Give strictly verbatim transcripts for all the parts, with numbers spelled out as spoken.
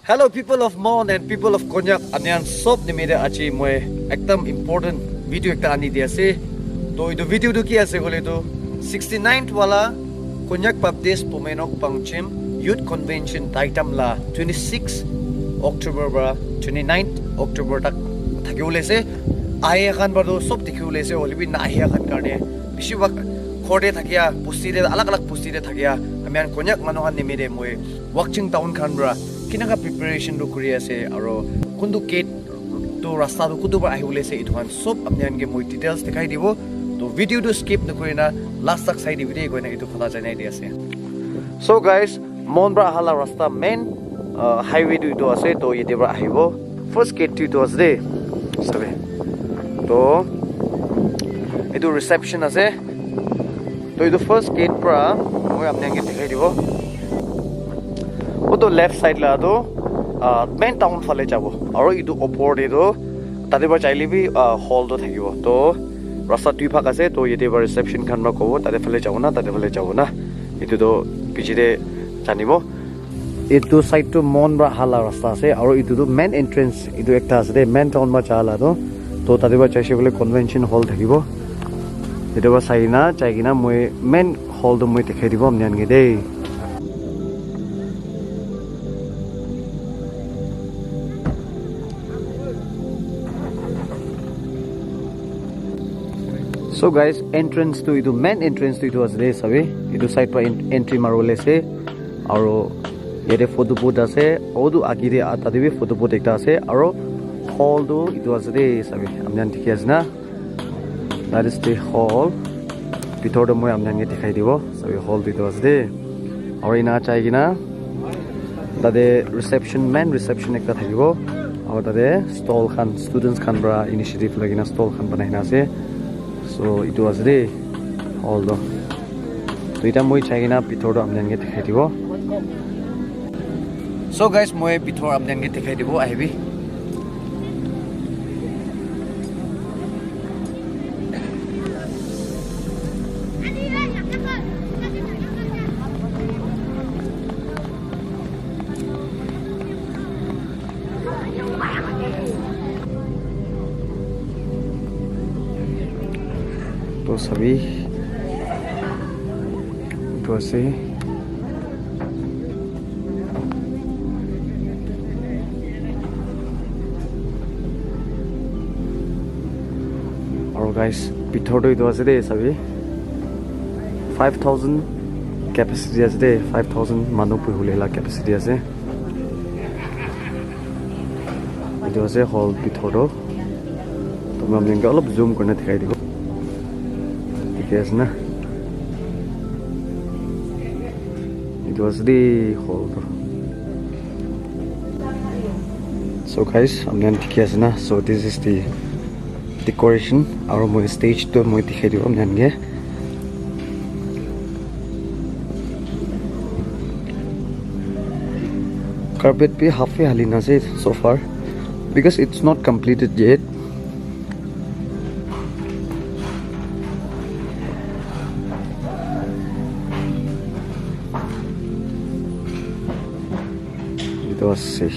Hello, people of Mon and people of Konyak, apni khan sob nimite aji moi ekdam important video ekta ani di ase. To etu video tu ki ase koile tu, sixty-ninth wala Konyak Baptist Pumenok Pangchim Youth Convention Taitam la twenty-six October para twenty-ninth October tak thaki bole ase. Ahe khan para tu sob dikhi bole ase, hoile bi na ahe khan karne bishi bhag ghor te thakia, bosti te, alag alag bosti te thakia ami khan Konyak manu khan nimite moi Wakching town khan para kinaka preparation tu kuri ase, aro kuntu gate tu rasta tu kutu para ahi bole ase, etu khan sob apni khan ke moi details dikhai dibo. To video tu skip nakuri na last tak sai dibi de, koina etu kotha janai di ase. So guys, Mon para ahala rasta main, uh, highway tu etu ase, to yate para ahibo. First gate tu etu ase de, sabi. To etu reception ase. To etu first gate para moi apni khan ke dikhai dibo. Utu left side la tu, ah, main town phale jabo. Aro etu opor te tu tate para jaile bi, ah, hall tu thakibo. To rasta dui bhag ase. To yate para reception khan para kobo, tate phale jabo na, tate phale jabo na. Etu tu piche te janibo. Etu side tu Mon para ahala rasta ase. Aro etu tu main entrance, etu ekta ase de, main town para jala tu. To tate para jaise koile convention hall thakibo. Etu para sai na, jai kena moi main hall tu moi dikhai dibo apni khan ke de. So guys, entrance tu etu main entrance tu etu ase de, sabi. Etu side para en-, entry mari bole ase. Aro yate photo booth ase. Utu age te, ah, tate bi photo booth ekta ase. Aro hall tu etu ase de, sabi. Apni khan dikhi ase na? That is the hall. Bithor te moi apni khan ke dikhai dibo. Sabi, hall tu etu ase de. Aro ena jai kena tate reception, main reception ekta thakibo. Aro tate stall khan, students khan para initiative loi kena stall khan banai kena ase. So, etu ase de hall tu. To eta moi jai kena bithor tu apni khan ke dikhai dibo. So guys, moi bithor apni khan ke dikhai dibo, ahibi. To sabi, etu ase. Aro guys, bithor tu etu ase de, sabi. Five thousand capacity ase de, five thousand manu buhi bole la capacity ase. Etu ase hall bithor tu. To moi apni khan ke olop zoom kurina dikhai dibo. Dikhi ase na? Etu ase de hall tu. So guys, apni khan dikhi ase na? So this is the decoration. Aro moi stage tu moi dikhai dibo apni khan ke. Carpet bi half e hali na ase so far, because it's not completed yet. Etu ase.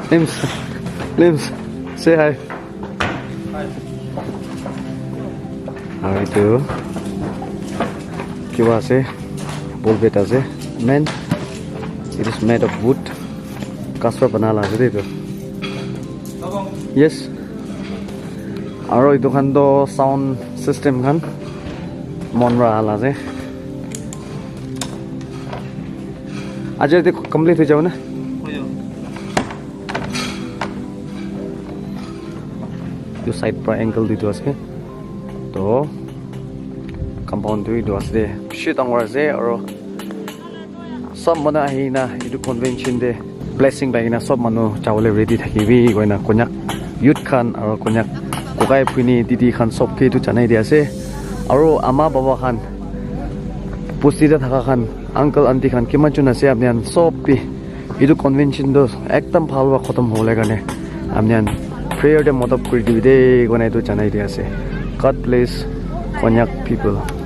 Limbs, Limbs, say hi. Aro etu kiba ase, pulpit ase. Man, it is made of wood. Ghas para bana la ase de etu. Yes. Aro etu khan toh sound system khan Mon para la ase. Aji yate complete hoi jabo na? Etu side para angle duita ase. To compound tu etu ase de. Bishi dangor ase aro sob manu ahina etu convention te blessing pai kena sob manu jabole ready thakibi koina Konyak youth khan aro Konyak kokai bhuni didi khan sob ke etu janai di ase. Aro ama baba khan, bosti te thaka khan, uncle aunty khan kiman jon ase, apni khan sob bi etu convention toh ekdam bhal para khatam hobole karne apni khan prayer te madad kuri dibi de koina etu janai di ase. God bless Konyak people.